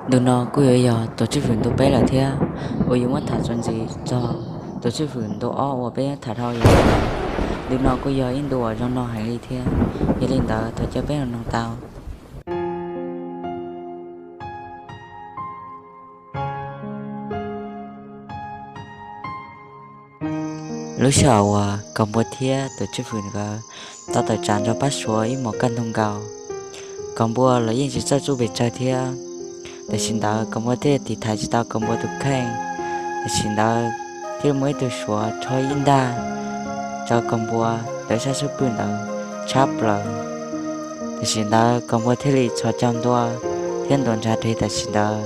Ntu no kuj yuav yog Tuam Tswj Fwm ntu peb lawm thiab, uas yuav muab tham txuas ntxiv txog Tuam Tswj Fwm ntu ob uas peb tham dhau los. Ntu no kuj yog ib ntu uas zoo no heev li thiab, yog li ntawd thov caw peb los mloog tau. Lub sij hawm uas Kaus Npua thiab Tuam Tswj Fwm nkawd tau tawm tsam nrog pab Suav ib hmos kaj ntug nkaus, Kaus Npua los yeej tsis txawj txuj pes tsawg thiab. Tam sim ntawd Kaus Npua thiaj tiv thaiv tsis tau Kaus Npua tus kheej. Tam sim ntawd thiaj muaj ib tug Suav rho ib ntaj rau Kaus Npua ntawd sab sub pwg ntawd tshab plaws. Tam sim ntawd Kaus Npua thiaj li txhos caug ntua thiab ntuas ntshav rhe tam sim ntawd.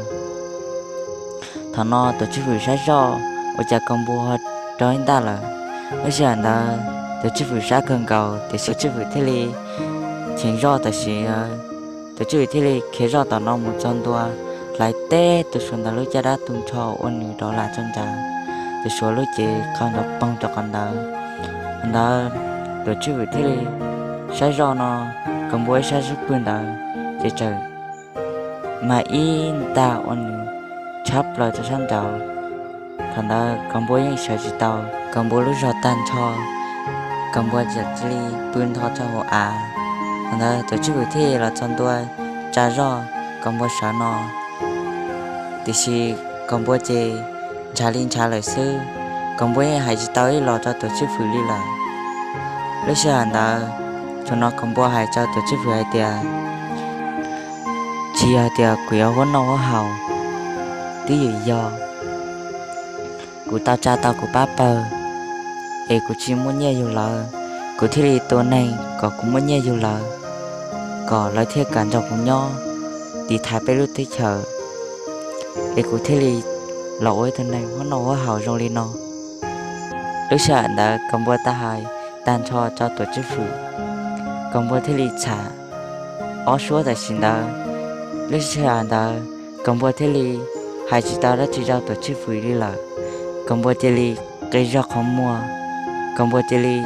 Thaum no Tuam Tswj Fwm saib zoj, ua cas Kaus Npua ho rho ib ntaj lawm. Lub sij hawm ntawd Tuam Tswj Fwm sab kawg nkaus, tiam sis Tuam Tswj Fwm thiaj li cheem zoj tam sim Tuam Tswj Fwm thiaj li khiav zoj tom no mus txog ntua, hlais teb tus Suav ntawd lub caj dab tu nrho ua nws rov lam tso nrad. Tus Suav lub cev qhau nrov poog rau qhov ntawd. Thaum ntawd Tuam Tswj Fwm thiaj li saib zoj no, Kaus Npua ib sab sub pwg ntawd ces txawm mag ib ntaj ua nws tshab plaws rau sab nraud. Thaum ntawd Kaus Npua yeej sawv tsis tau, Kaus Npua lub zog tag nrho, Kaus Npua txawm cia li pw ntho rau hauv av. Thaum ntawd Tuam Tswj Fwm thiaj los txog ntua tsa zoj Kaus Npua sawv no, tiam sis Kaus Npua ces ntshav li ntshav lawm xwb. Kaus Npua yeej hais tsis tau ib los rau Tuam Tswj Fwm li lawm. Lub sij hawm ntawd thaum no Kaus Npua hais rau Tuam Tswj Fwm hais tias, tsis yog tias kuv yuav huab noj huab haus, twb yog kuv tau tsa tau kuv pab pawg es kuv tsis muaj nyiaj yug lawv, kuv thiaj li tua neeg kom kuv muaj nyiaj yug lawv, kom lawv thiaj kam nrog kuv nyob tiv thaiv peb lub teb chaws, es kuv thiaj li los ua ib tug neeg huab noj huab haus zoo li no. Lub sij hawm ntawd Kaus Npua tau hais tag nrho rau Tuam Tswj Fwm, Kaus Npua thiaj li txham ob suab tam sim ntawd. Lub sij hawm ntawd Kaus Npua thiaj li hais tsis tau dab tsi rau Tuam Tswj Fwm li lawm. Kaus Npua cia li qe zog qhov muag, Kaus Npua cia li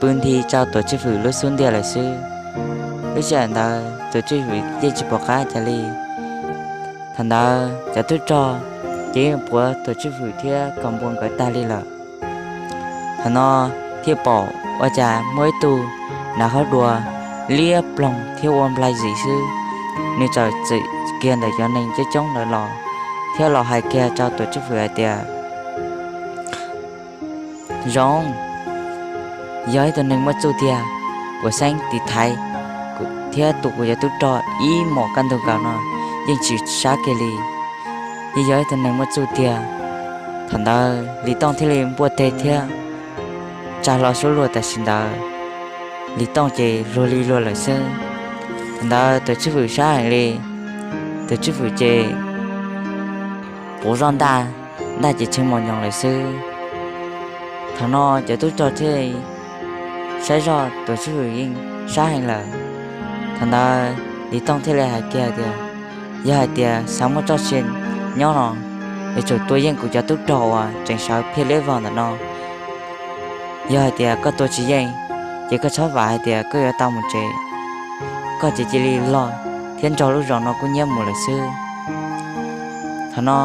pw nthi rau Tuam Tswj Fwm lub xub ntiag lawm xwb. Lub sij hawm ntawd Tuam Tswj Fwm yeej tsis pom qab cas li. Thaum ntawd cov tub rog ces yeej puav Tuam Tswj Fwm thiab Kaus Npua nkawd tag li lawm. Thaum no thiaj pom ua cas muaj ib tug hnav hauv dua liab ploog thiab ua nplai zim xwb, nws txawm txawm kiag ntawm cov neeg coob coob ntawd los thiab los hais kiag rau Tuam Tswj Fwm hais tias, zoo, yog ib tug neeg muaj txuj tiag, kuv xeeb tiv thaiv thiab tua kuv cov tub rog ib hmos kaj ntug nkaus no yeej tsis sab kiag li. Yeej yog ib tug neeg muaj txuj tiag. Thaum ntawd Lis Tooj thiaj li npuaj teg thiab tsa hlo suab luag tam sim ntawd, Lis Tooj ces luag li luag lawm xwb. Thaum ntawd Tuam Tswj Fwm sab heev li, Tuam Tswj Fwm ces puv zoj ntaj, ntaj ces tshee mos nyoos lawm xwb. Thaum no cov tub rog thiaj saib zoj Tuam Tswj Fwm yeej sab heev lawm. Thaum ntawd Lis Tooj thiaj li hais kiag tias, yog hais tias xav muaj txoj sia nyob no, yuav tsum tua yeej kuv cov tub rog uas tseem sawv phiaj liab vog ntawm no. Yog hais tias koj tua tsis yeej, ces koj txhob vam hais tias koj yuav tau mus tsev, koj ces cia li log thiab nrog lub zos no kub hnyiab mus lawm xwb. Thaum no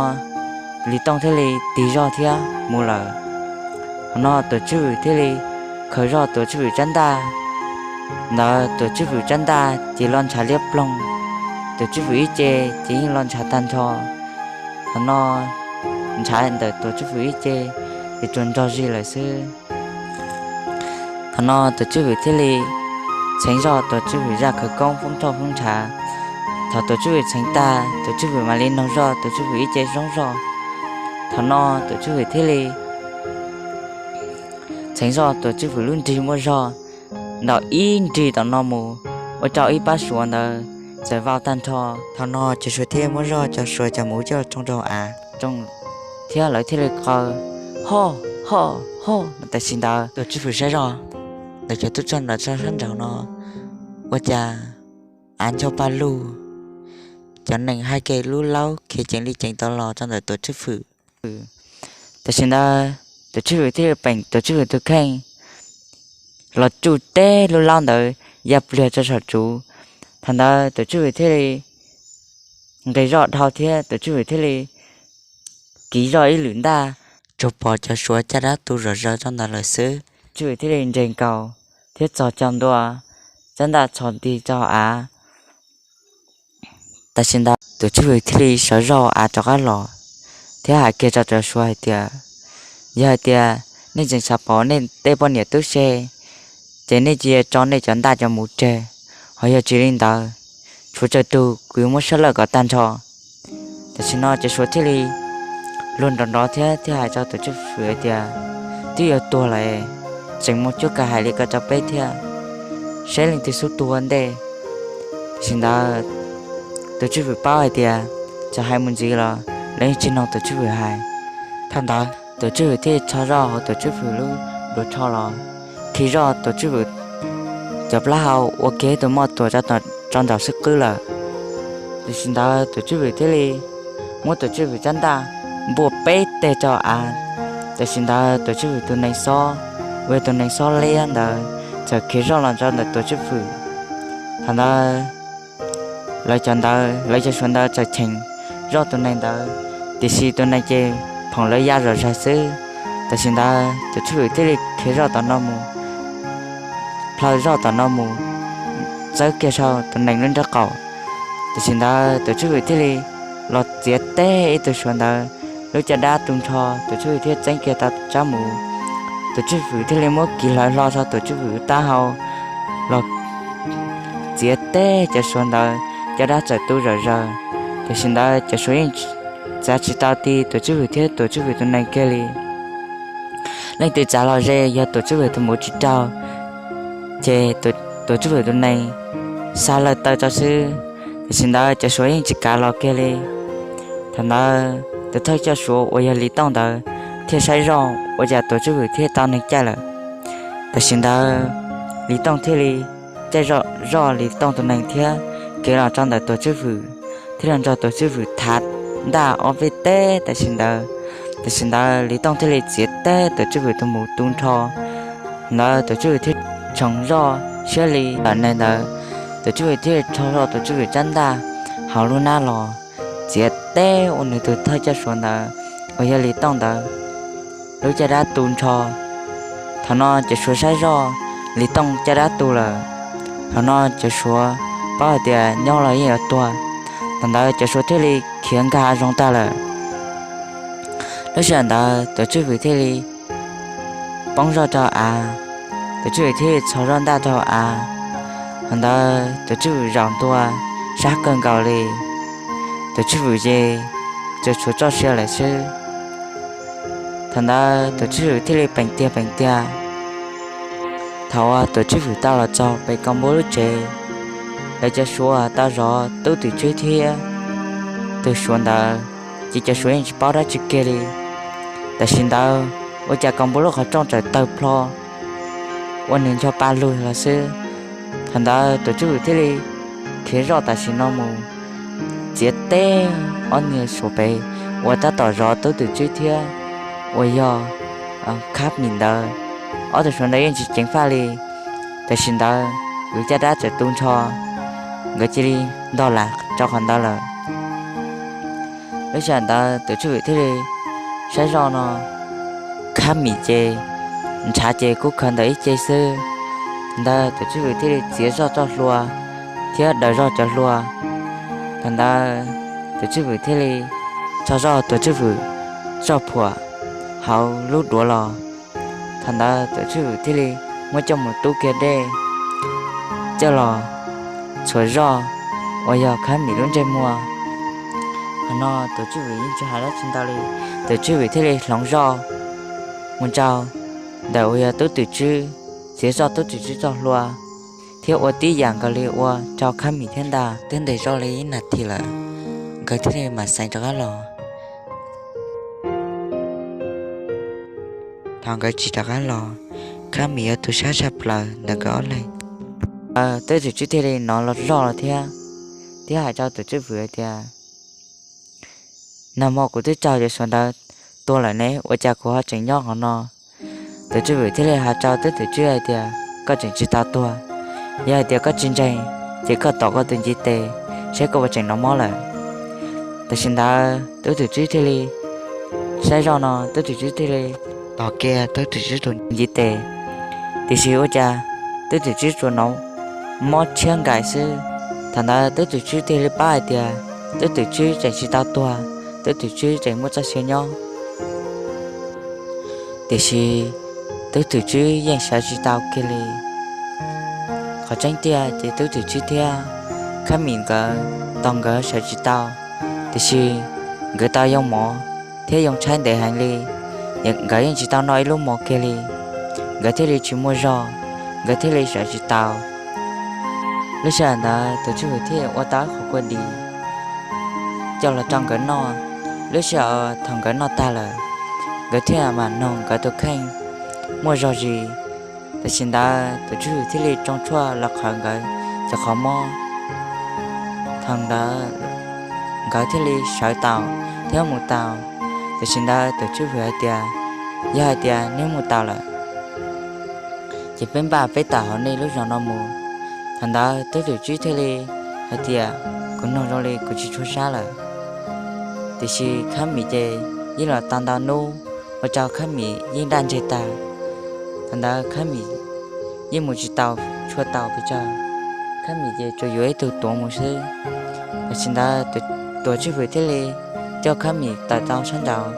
Lis Tooj thiaj li tig zoj thiab mus lawm. Thaum no Tuam Tswj Fwm thiaj li khaws zoj Tuam Tswj Fwm tsab ntaj. Ntawd Tuam Tswj Fwm tsab ntaj ces los ntshav liab ploog, Tuam Tswj Fwm ib ce ces yeej los ntshav tag nrho. Thaum no ntshav ntawm Tuam Tswj Fwm ib ce ces tsuas nrog zig lawm xwb. Thaum no Tuam Tswj Fwm thiaj li txheev zoj Tuam Tswj Fwm zaj khawv koob foob roj foob ntshav. Thaum Tuam Tswj Fwm txheev tag, Tuam Tswj Fwm mam li noog zoj Tuam Tswj Fwm ib ce zoo zog. Thaum no Tuam Tswj Fwm thiaj li txheev zoj Tuam Tswj Fwm lub nrig muaj zog ntaus ib nrig tom no mus, ua rau ib pab Suav ntawd txawm vau tag nrho. Thaum no cov Suav thiaj muab zoj cov Suav cov muv coj los tsoo rau av, tsoo thiab lawv thiaj li qaw, ho, ho, ho. Tam sim ntawd Tuam Tswj Fwm saib zoj ntawm cov tub rog ntawd sab nraud no, ua cas av ncho pa lug, cov neeg hais kiag lub laub khiav ceev li ceev tau los rau ntawm Tuam Tswj Fwm. Tam sim ntawd Tuam Tswj Fwm thiaj li peem Tuam Tswj Fwm tus kheej los tsuj teb lub laub ntawd ya pliag rau saum tsuv. Thaum ntawd Tuam Tswj Fwm thiaj li nqis zoj dhau thiab tus tswj fwm thiaj li kiv zoj ib lwm ntaj, tsuas pom cov suav caj dab tu zom zaws rau ntawd lawm xwb. Tswj fwm thiaj li nres nkaus thiab txog caug ntua, caj ntaj txhos nti rau av. Tam sim ntawd tus tswj fwm thiaj li sawv zoj av rov qab los thiab hais kiag rau cov suav hais tias, yog hais tias nej tseem xav pom nej tej poj niam tub se, ces nej cia tso nej cov ntaj cov mus tseg, ho yog tsis li ntawd, tshuav tsawg tug kuv yuav muab sab lawj kom tag nrho. Tam sim no cov suav thiaj li luag nrov nrov thiab thiaj hais rau tus tswj fwm hais tias, twb yuav tuag lawm, tseem muaj cuab kav hais li ko rau peb thiab, saib leej twg xub tuag ua ntej. Tam sim ntawd tus tswj fwm paub hais tias txawm hais mus ntxiv los lawv yeej tsis mloog tus tswj fwm hais. Thaum ntawd tus tswj fwm thiaj rho zoj hauv tus tswj fwm lub duav rho los khi zoj tus tswj fwm cov plaub hau ua kiag tus moj tuam rau nraum xwb qwb lawm. Tam sim ntawd tus tswj fwm thiaj li muab tus tswj fwm rab ntaj npuaj peb teg rau av. Tam sim ntawd tus tswj fwm tus nees xob, uas yog tus nees xob liab ntawd txawm khiav zoj los rau ntawm tus tswj fwm. Thaum ntawd lawv cov ntawd, lawv cov suav ntawd txawm cheem zoj tus nees ntawd, tiam sis tus nees ces phoom lawv ya zom zaws xwb. Tam sim ntawd tus tswj fwm thiaj li khiav zoj tom no mus, plhaw zoj tom no mus, txawb kiag saum tus nees lub nraub qaum. Tam sim ntawd tus tswj fwm thiaj li los txiav teb ib tug suav ntawd lub caj dab tu nrho, tus tswj fwm thiaj txeeb kiag tau tsab mus. Tus tswj fwm thiaj li muab kiv hlawv hlo saum tus tswj fwm taub hau los txiav teb cov suav ntawd caj dab txawm tu zom zaws. Tam sim ntawd cov suav yeej txav tsis tau ti tus tswj fwm thiab tus tswj fwm tus nees kiag li. Leej twg txav los ze yog tus tswj fwm tus mus tsis raug, ces tus tswj fwm tus nees xa lawm taw rau xwb. Tam sim ntawd cov suav yeej tsis kav los kiag li. Thaum ntawd tus thawj coj suav uas yog Lis Tooj ntawd thiaj saib zoj ua cas tus tswj fwm thiaj tau neeg caij lawm. Tam sim ntawd Lis Tooj thiaj li caij zoj Lis Tooj tus nees thiab khiav los rau ntawm tus tswj fwm, thiab los nrog tus tswj fwm thav ntaj ob peb teg. Tam sim ntawd, tam sim ntawd Lis Tooj thiaj li txiav teb tus tswj fwm tus mus tu nrho. Ntawd tus tswj fwm thiaj tshoov zoj siab li lawm ne ntawd, tus tswj fwm thiaj rho zoj tus tswj fwm rab ntaj hauv lub hnab los txiav teb ua nws tus thawj coj suav ntawd uas yog Lis Tooj ntawd lub caj dab tu nrho. Thaum no cov suav saib zoj Lis Tooj caj dab tu lawm, thaum no cov suav paub hais tias nyob los yeej yuav tuag. Thaum ntawd cov suav thiaj li khiav nkag hav zoov tag lawm. Lub sij hawm ntawd tus tswj fwm thiaj li poob zoj rau av, tus tswj fwm thiaj li txhos zoj ntaj rau av. Thaum ntawd tus tswj fwm zaum ntua sab kawg nkaus li, tus tswj fwm ces tsuas tshuav txoj sia lawm xwb. Thaum ntawd tus tswj fwm thiaj li peem tiag peem tiag. Thaum uas tus tswj fwm tau los txog pem Kaus Npua lub tsev, lawv cov suav tau zov tub twm tswb thiab tus suav ntawd, ces cov suav yeej tsis paub dab tsi kiag li. Tam sim ntawd ua cas Kaus Npua lub qhov rooj txawm tawg plho ua nws ncho pa lug los xwb. Thaum ntawd tus tswj fwm thiaj li khiav zoj tam sim no mus txiav teb ob niag suav pem uas tab tom zov tub twm tswb thiab uas yog Khab Mim ntawd. Ob tug suav ntawd yeej tsis ceev faj li. Tam sim ntawd kwv caj dab txawm tu nrho, nkawd cia li ntog lam rau qhov ntawd lawm. Lub sij hawm ntawd tus tswj fwm thiaj li saib zoj no, Khab Mim ces ntshav ces kub khaws ntawm ib ce xwb. Thaum ntawd tus tswj fwm thiaj li txiav zoj txoj hlua thiab daws zoj cov hlua. Thaum ntawd tus tswj fwm thiaj li tso zoj tus tswj fwm zoj phuam hauv lub duav los. Thaum ntawd tus tswj fwm thiaj li muab coj mus tub kiag dej, coj los txhuam zoj uas yog Khab Mim lub ntsej muag. Thaum no tus tswj fwm yeej tsis hais dab tsi ntau li, tus tswj fwm thiaj li hloov zoj mus rau ntawm uas yog tub twm tswb, txiav zoj tub twm tswb txoj hlua, thiab ua tib yam nkaus li ua rau Khab Mim thiab ntag. Twb ntes zoj li ib nas this lawm, nkawd thiaj li mam xeev rov qab los. Thaum nkawd tsis rov qab los, Khab Mim yuav tu siab tshaj plaws ntawm nkawd ob leeg. Tub twm tswb thiaj li hnov los zoj los thiab, thiab hais rau tus tswj fwm hais tias, nag hmo kuv twb raug cov suav ntawd tua lawm ne, ua cas kuv ho tseem nyob qhov no? Tus tswj fwm thiaj li hais rau tub twm tswb hais tias, koj tseem tsis tau tuag. Yog hais tias koj tsis ntseeg, ces koj tom koj tus ntiv tes saib koj puas tseem noj mov lawm. Tam sim ntawd tub twm tswb thiaj li saib zoj no, tub twm tswb thiaj li tos kiag tub twm tswb tus ntiv tes. Tiam sis ua cas tub twm tswb tsuas hnov mob tshiab nkaim xwb. Thaum ntawd tub twm tswb thiaj li paub hais tias tub twm tswb tseem tsis tau tuag, tub twm tswb tseem muaj txoj sia nyob. Tiam sis tub twm tswb yeej sawv tsis tau kiag li. Qhov tseeb tiag ces tub twm tswb thiab Khab Mim nkawd tos nkawd sawv tsis tau, tiam sis nkawd tau yoo mov thiab yoo tshaib ntev heev li, nkawd yeej tsis tau noj ib lub mov kiag li. Nkawd thiaj li tsis muaj zog, nkawd thiaj li sawv tsis tau. Lub sij hawm ntawd tus tswj hwm thiaj ua tau qhov kua dis coj los rau nkawd noj. Lub sij hawm thaum nkawd noj tag lawm, nkawd thiaj mam noog nkawd tus kheej muaj zog zis. Tam sim ntawd tus tswj hwm thiaj li tsoo tshuaj los qhwv nkawd cov qhov mob. Thaum ntawd nkawd thiaj li sawv tau thiab mus tau. Tam sim ntawd tus tswj hwm hais tias, yog hais tias neb mus tau lawm, ces peb npaj peb tawm hauv nej lub zos no mus. Thaum ntawd tub twm tswb thiaj li hais tias, kuv noog zoo li kuv tsis tshua sab lawm. Tiam sis Khab Mim ces yeej los tau ntau hnub, ua rau Khab Mim yeej daj ntseg tag. Thaum ntawd Khab Mim yeej mus tsis tau tshua tau pes tsawg, Khab Mim ces tsuas yuav ib tug tuav mus xwb. Tam sim ntawd tus tswj hwm thiaj li coj Khab Mim tawm tau sab nraud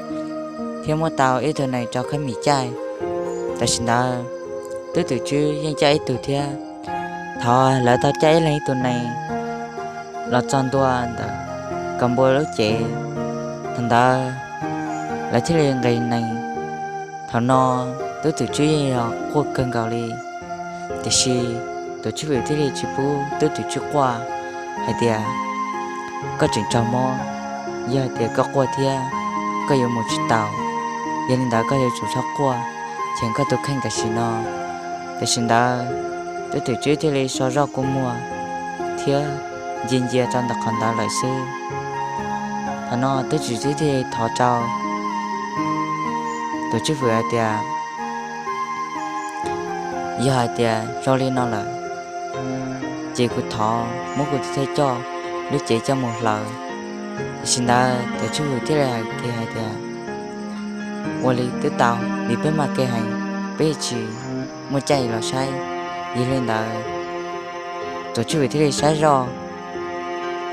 thiab muab tau ib tug nees rau Khab Mim caij. Tam sim ntawd tub twm tswb yeej caij ib tug thiab. Thaum lawv tau caij ib leeg ib tug nees los txog ntua ntawm Kaus Npua lub cev, thaum ntawd lawv thiaj li nqis nees. Thaum no tub twm tswb yeej yog quaj kawg nkaus li, tiam sis tus tswj hwm thiaj li tsis pub tub twm tswb quaj hais tias, koj tseem raug mob, yog hais tias koj quaj thiab koj yuav mus tsis tau. Yog li ntawd koj yuav tsum txhob quaj, cheem koj tus kheej tam sim no. Tam sim ntawd tub twm tswb thiaj li so zoj kua muag thiab ncia ncia rau ntawm qhov ntawd lawm xwb. Thaum no tub twm tswb thiaj li thov rau tus tswj hwm hais tias, yog hais tias zoo li no lawm, ces kuv thov muab kuv tus thawj coj lub cev coj mus hlawv. Tam sim ntawd tus tswj hwm thiaj li hais kiag hais tias, ua li twb tau, vim peb maj kev heev, peb tsis muaj caij los saib. Yog li ntawd tus tswj hwm thiaj li saib zoj,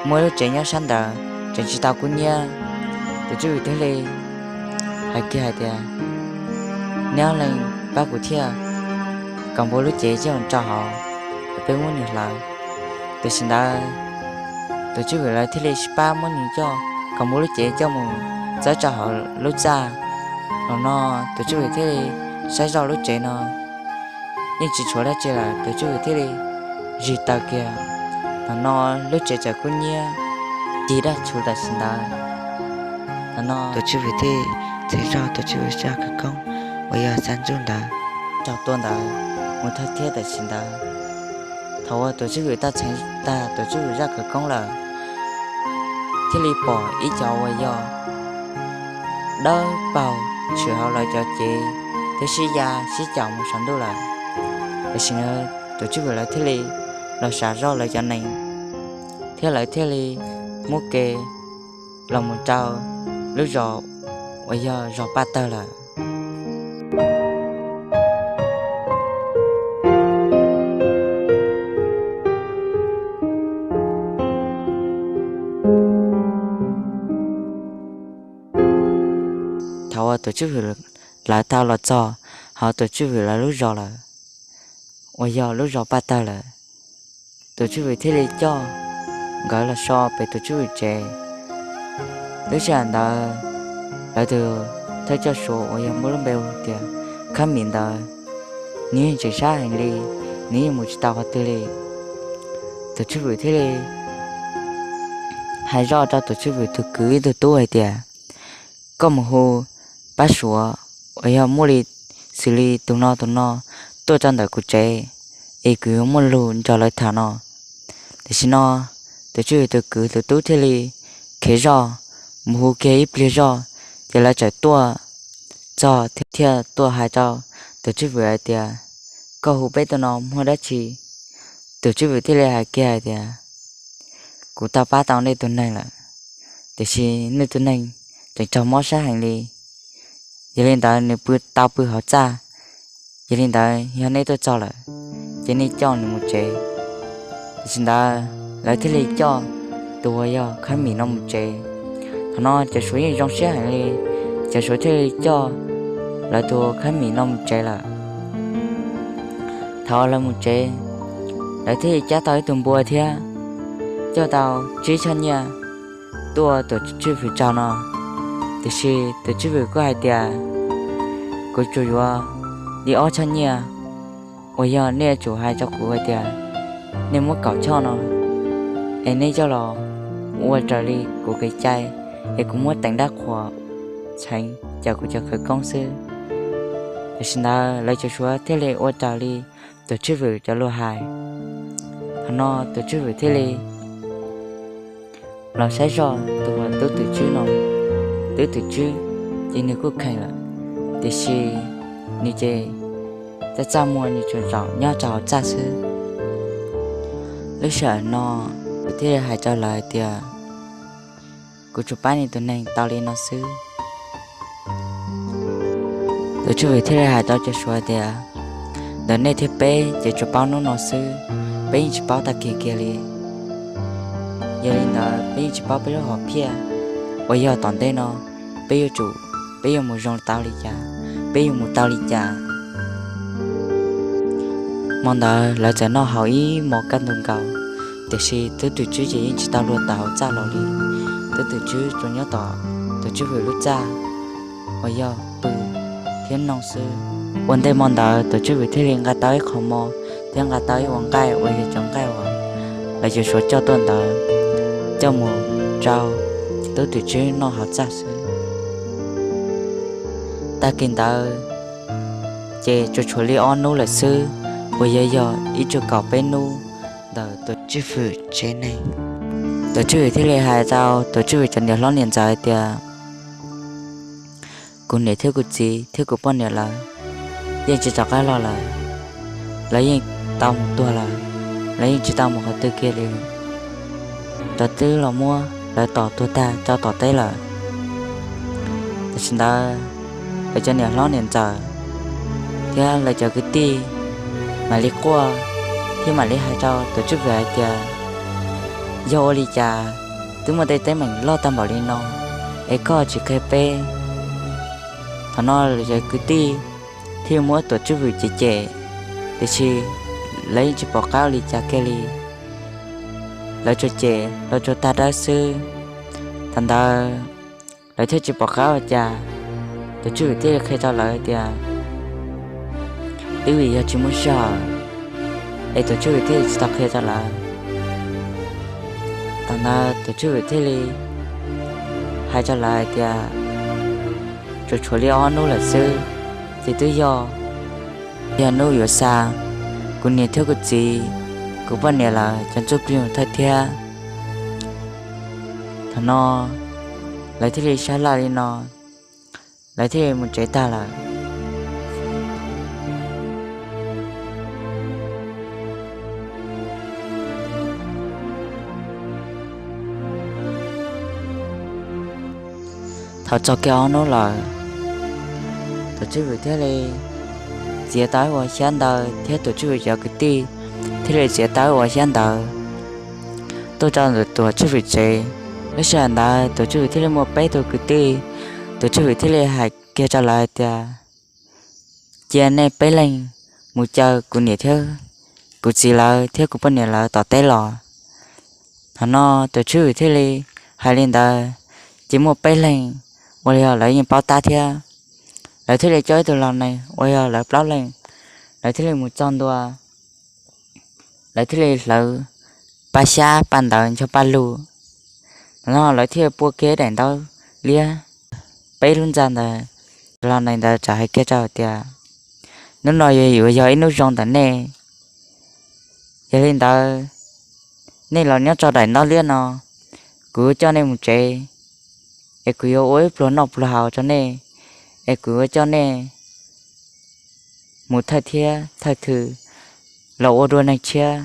muaj lub tsev nyob sab ntawd tseem tsis tau kub nyiab. Tus tswj hwm thiaj li hais kiag hais tias, neb ob leeg pab kuv thiab, Kaus Npua lub cev coj mus rau hauv, peb muab nws hlawv. Tam sim ntawd tus tswj hwm lawv thiaj li sib pab muab nws coj, Kaus Npua lub cev coj mus txawb rau hauv lub txaj. Thaum no tus tswj hwm thiaj li saib zoj lub tsev no yeej tsis tshuav dab tsi lawm, tus tswj hwm thiaj li zig taw kiag. Thaum no lub tsev txawm kub nyiab cig dab tsi tam sim ntawd. Thaum no tus tswj hwm thiaj txhais zoj tus tswj hwm zaj khawv koob uas yog xab ntsuj ntawd, raug tua ntawd mus thawj thiab tam sim ntawd. Thaum uas tus tswj hwm tau txhais tag tus tswj hwm zaj khawv koob lawm, thiaj li pom ib co uas yog dawb paug tshwm hauv lawv cov cev thiab sib ya sib caum mus saum ntuj lawm. Tam sim no tus tswj hwm lawv thiaj li los sam zoj lawv cov nees, thiab lawv thiaj li muab kev los mus rau lub zos uas yog zos Paj Tawg lawm. Thaum uas tus tswj hwm lawv tau los txog hauv tus tswj hwm lawv lub zos lawm, uas yog lub zos Paj Tawg lawm, tus tswj hwm thiaj li coj nkawd los so pem tus tswj hwm tsev. Lub sij hawm ntawd lawv tus thawj coj Suav uas yog muaj lub npe hu tias Khab Mim ntawd, nws yeej tseem sab heev li, nws yeej mus tsis tau qhov twg li. Tus tswj hwm thiaj li hais zoj rau tus tswj hwm tus kwv ib tug tub hais tias, koj mus hu pab Suav uas yog muaj li xws li tus no tus no tuaj rau ntawm kuv tsev, es kuv yuav muaj lus nrog lawv tham no. Tam sim no tus tswj hwm tus kwv tus tub thiaj li khiav zoj mus hu kiag ib pliag zoj, ces lawv txawm tuaj txog thiab tuaj hais rau tus tswj hwm hais tias, koj hu peb tuaj no muaj dab tsi? Tus tswj hwm thiaj li hais kiag hais tias, kuv tau pab tau nej tus neeg lawm, tiam sis nws tus neeg tseem raug mob sab heev li. Yog li ntawd nws pw tau pw hauv txaj. Yog li ntawd yog nej tuaj txog lawm, ces nej coj nws mus tsev. Tam sim ntawd lawv thiaj li coj tus uas yog Khab Mim no mus tsev. Thaum no cov Suav yeej zoo siab heev li, cov Suav thiaj li coj lawv tus Khab Mim no mus tsev lawm. Thaum lawv mus tsev, lawv thiaj li cab tau ib tug npua thiab coj tau tsib choj nyiaj tuaj tuam tswj fwm tsaug no. Tiam sis tuam tswj fwm kuj hais tias, kuv tsuas yuav li ob choj nyiaj, uas yog nej yuav tsum hais rau kuv hais tias nej muab kaum choj no es nej coj los ua raws li kuv kev cai, es kuv muab teev dab qhuas txheev cov kuv cov khawv koob xwb. Tam sim ntawd lawv cov Suav thiaj li ua raws li tuam tswj fwm cov lus hais. Thaum no tuam tswj fwm thiaj li los saib zoj tus uas tub twm tswb no. Tub twm tswb ces nws kuj kheev lawm, tiam sis nws ces txaj txaj muag, nws tsuas zaum nyob rau hauv txaj xwb. Lub sij hawm no, nws thiaj li hais rau lawv hais tias, kuv tsuas pab nws tus neeg tau li no xwb. Tuam tswj fwm thiaj li hais rau cov Suav tias, ntawm nej thiab peb ces tsuas paub hnub no xwb, peb yeej tsis paub tag kis kiag li. Yog li ntawd peb yeej tsis paub peb lub hom phiaj uas yog tom ntej no peb yuav tsum, peb yuav mus zoo tau li cas, peb yuav mus tau li cas. Hmo ntawd lawv txawm noj haus ib hmos kaj ntug nkaus, tiam sis tub twm tswb ces yeej tsis tau luag tawm hauv txaj los li. Tub twm tswb tsuas nyob tom tuam tswj fwm lub txaj uas yog pw thiab mloog xwb. Ua ntej hmo ntawd tuam tswj fwm thiaj li nqa tau ib qho mov thiab nqa tau ib ua nqaij uas yog cov nqaij uas lawv cov Suav coj tuaj ntawd, coj mus rau tub twm tswb noj hauv txaj xwb. Tag kis ntawd ces tsuas tshuav li ob hnub lawm xwb, uas yog yog ib tsug kaum peb hnub ntawm tuam tswj fwm tsev neeg. Tuam tswj fwm thiaj li hais rau tuam tswj fwm cov niam hlob niam ntxawm tias, kuv niam thiab kuv txiv thiab kuv poj niam lawv yeej tsis rov qab los lawm. Lawv yeej tau mus tuag lawm, lawv yeej tsis tau mus qhov twg kiag li. Lawv twb los muab lawv tom tuag tag rau tom teb lawm. Tam sim ntawd lawv cov niam hlob niam ntxawm thiab lawv cov kwv tij mam li quaj thiab mam li hais rau tuam tswj fwm hais tias, yog ua li cas twb muaj tej teeb meem loj tag npaum li no es koj tsis qhia peb? Thaum no lawv cov kwv tij thiaj muab tuam tswj fwm cem cem, tiam sis lawv yeej tsis pom qab ua li cas kiag li. Lawv tsuas cem los tsuas tag dawb xwb. Thaum ntawd lawv thiaj tsis pom qab ua cas, tuam tswj fwm thiaj li qhia rau lawv tias, twb vim yog tsis muaj sij hawm es tuam tswj fwm thiaj li tsis tau qhia rau lawv. Thaum ntawd tuam tswj fwm thiaj li hais rau lawv hais tias, tsuas tshuav li ob hnub lawm xwb, ces twb yog, yog hnub yuav xa kuv niam thiab kuv txiv, kuv poj niam lawv cov ntsuj plig mus thawj thiab. Thaum no lawv thiaj li sab laj li no, lawv thiaj li mus tsev tag lawm. Thaum txog kiag ob hnub lawm, tuam tswj fwm thiaj li txiav tau ib ua xyab ntawv thiab tuam tswj fwm cov kwv tij thiaj li txiav tau ib ua xyab ntawv tuaj rau ntawm tuam tswj fwm tsev. Lub sij hawm ntawd tuam tswj fwm thiaj li muaj peb tug kwv tij, tuam tswj fwm thiaj li hais kiag rau lawv hais tias, cia nej peb leeg mus caw kuv niam thiab kuv txiv lawv thiab kuv poj niam lawv tom teb los. Thaum no tuam tswj fwm thiaj li hais li ntawd, ces muaj peb leeg uas yog lawv yeej paub tab thiab, lawv thiaj li coj ib tug laus nees uas yog lawv plaub leeg, lawv thiaj li mus txog ntua, lawv thiaj li hlawv paj xyab paj ntawv ncho paj lug. Thaum no lawv thiaj li pua kiag daim ntaub liab peb lub ntxa ntawd. Laus nees ntawd txawm hais kiag rau tias, hnub no yuav yog ib hnub zoo ntawm nej. Yog li ntawd, nej los nyob rau daim ntaub liab no, kuv yuav coj nej mus tsev, es kuv yuav ua ib pluag noj pluag haus rau nej, es kuv yuav coj nej mus thawj thiab thawj thw los ua dua neeg tshiab.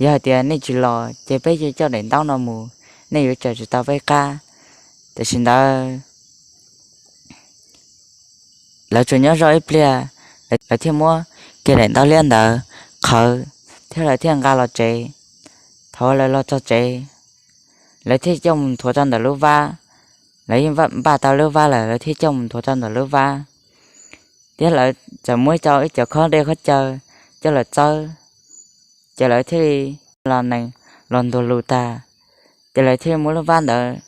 Yog hais tias nej tsis los ces peb yuav coj daim ntaub no mus nej yuav tsawm tsis tau peb qab. Tam sim ntawd lawv tsuas nyob zoj ib pliag, lawv thiaj muab kiag daim ntaub liab ntawd qhawv thiab lawv thiaj nqa los tsev. Thaum lawv los txog tsev, lawv thiaj coj mus nthuav rau ntawm lub vab. Lawv yeej npaj tau lub vab lawm, lawv thiaj coj mus nthuav rau ntawm lub vab, thiab lawv txawm muab rau ib cov khob dej khob cawv coj los txawb, ces lawv thiaj li los nees los ntuag lus tag, ces lawv thiaj li muab lub vab ntawd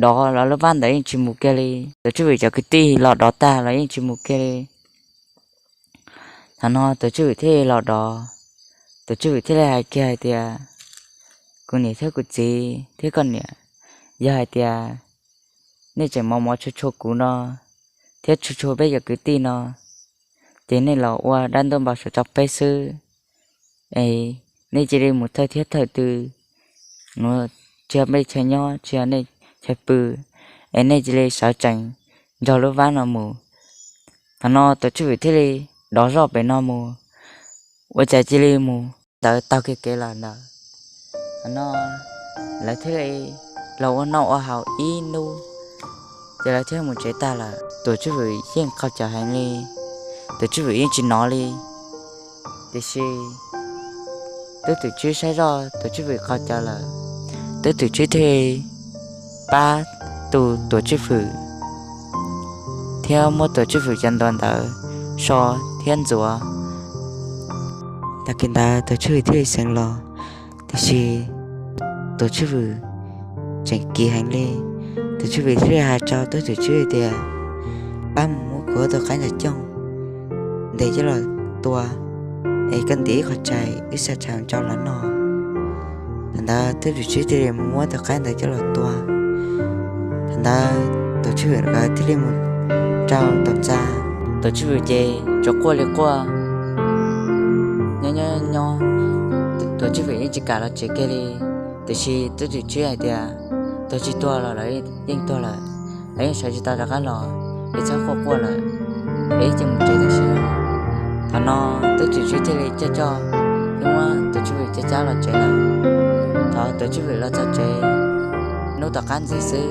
dov los lub vab ntawd yeej tsis mus kiag li. Tus Tswv Vwm cov kwv tij los dov tag los yeej tsis mus kiag li. Thaum no tus Tswv Vwm thiaj li los dov, tus Tswv Vwm thiaj li hais kiag hais tias, kuv niam thiab kuv txiv thiab koj niam, yog hais tias nej tseem mos mov tshua tshua kuv no thiab tshua tshua peb cov kwv tij no, ces nej los ua dab ntuj npau suav rau peb xwb. Es nej cia li mus thawj thiab thawj tw, mus tsis yog peb chaw nyob tsis yog nej chaw pw, es nej cia li sawv tsees nrog lub vab no mus. Thaum no tus Tswv Vwm thiaj li dov zoj pem no mus, ua cas cia li mus ntawd taug kiag kev lawm ntawd. Thaum no lawv thiaj li los ua noj ua haus ib hnub, ces lawv thiaj mus tsev tag lawm. Tus Tswv Vwm yeej qaug cawv heev li, tus Tswv Vwm yeej tsis hnov li. Tiam sis Tub Twm Tswb saib zoj tus Tswv Vwm qaug cawv lawm, Tub Twm Tswb thiaj li pab tu Tuam Tswj Fwm thiab muab Tuam Tswj Fwm cov ntuas ntawd so thiab ntxuav. Tag kis ntawd Tuam Tswj Fwm thiaj li xeev los, tiam sis Tuam Tswj Fwm tseem kis heev li. Tuam Tswj Fwm thiaj li hais rau Tub Twm Tswb tias, pab mus muab kuv ob tug qaib ntawd coj ntes coj los tua, es koj ntim ib qho tshais wb xa tshais rau lawv noj. Thaum ntawd Tub Twm Tswb thiaj li mus muab tus qaib ntawd coj los tua. Thaum ntawd Tuam Tswj Fwm nkawd thiaj li mus rau tom txaj. Tuam Tswj Fwm ces tsuas quaj li quaj, nyob nyob nyob, Tuam Tswj Fwm yeej tsis kam los tsev kiag li. Tiam sis Tub Twm Tswb hais tias, tuag tsis tuag los lawv yeej tuag lawm, lawv yeej sawv tsis tau rov qab los, es txhob quaj quaj lawm, es wb cia mus tsev tam sim no. Thaum no Tub Twm Tswb thiaj li coj coj thiab muab Tuam Tswj Fwm cab cab los tsev lawm. Thaum Tuam Tswj Fwm los txog tsev, hnub tom qab ntxiv xwb,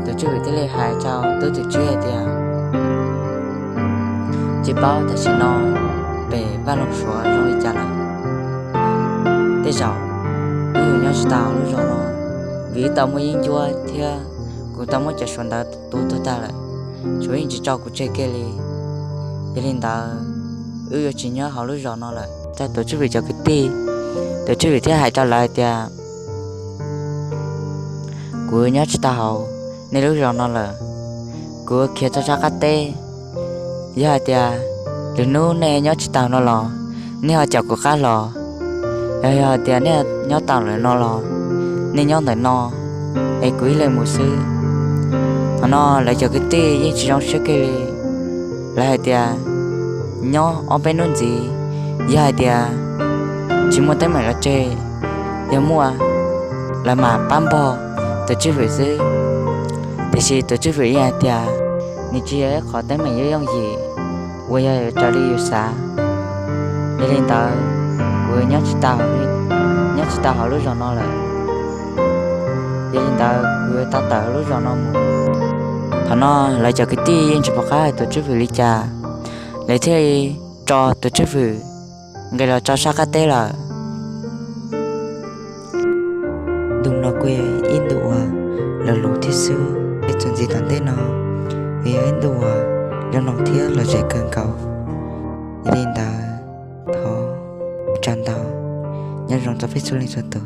Tuam Tswj Fwm thiaj li hais rau Tub Twm Tswb hais tias, tsis paub tam sim no pem Vaj Loog Suav zoo li cas lawm. Tej zaum wb yuav nyob tsis tau lub zos no, vim wb tau muaj yeeb ncuab thiab kuv tau muab cov Suav ntawd tua tuag tag lawm, Suav yeej tsis tso kuv tseg kiag li. Yog li ntawd, wb yuav tsis nyob hauv lub zos no lawm. Rau Tuam Tswj Fwm cov kwv tij, Tuam Tswj Fwm thiaj hais rau lawv hais tias, kuv nyob tsis tau hauv nej lub zos no lawm, kuv khiav rau sab qab teb. Yog hais tias lwm hnub nej nyob tsis tau no los, nej ho caum kuv qab los. Yog, yog hais tias nej nyob tau lawm no los, nej nyob ntawm no, es kuv ib leeg mus xwb. Thaum no lawv cov kwv tij yeej tsis zoo siab kiag li. Lawv hais tias, nyob ob peb hnub ntxiv, yog hais tias tsis muaj teeb meem los tseg, yog muaj, lawv mam pab npog Tuam Tswj Fwm xwb. Tiam sis Tuam Tswj Fwm yeej hais tias, nws tsis yog ib qhov teeb meem yooj yooj yim uas yog raws li yus xav. Yog li ntawd, kuv nyob tsis tau, nyob tsis tau hauv lub zos no lawm. Yog li ntawd kuv yuav tau tawm lub zos no mus. Thaum no lawv cov kwv tij yeej tsis pom qab hais Tuam Tswj Fwm li cas, lawv thiaj li tso Tuam Tswj Fwm nqis los rau sab qab teb lawm. Ntu no kuj yog ib ntu uas luv luv thiab xwb, es txuas ntxiv tom ntej no, es yog ib ntu uas zoo mloog thiab lom zem kawg nkaus. Yog li ntawd, thov ua tsaug ntau, nyob zoo rau peb txhua leej txhua tus.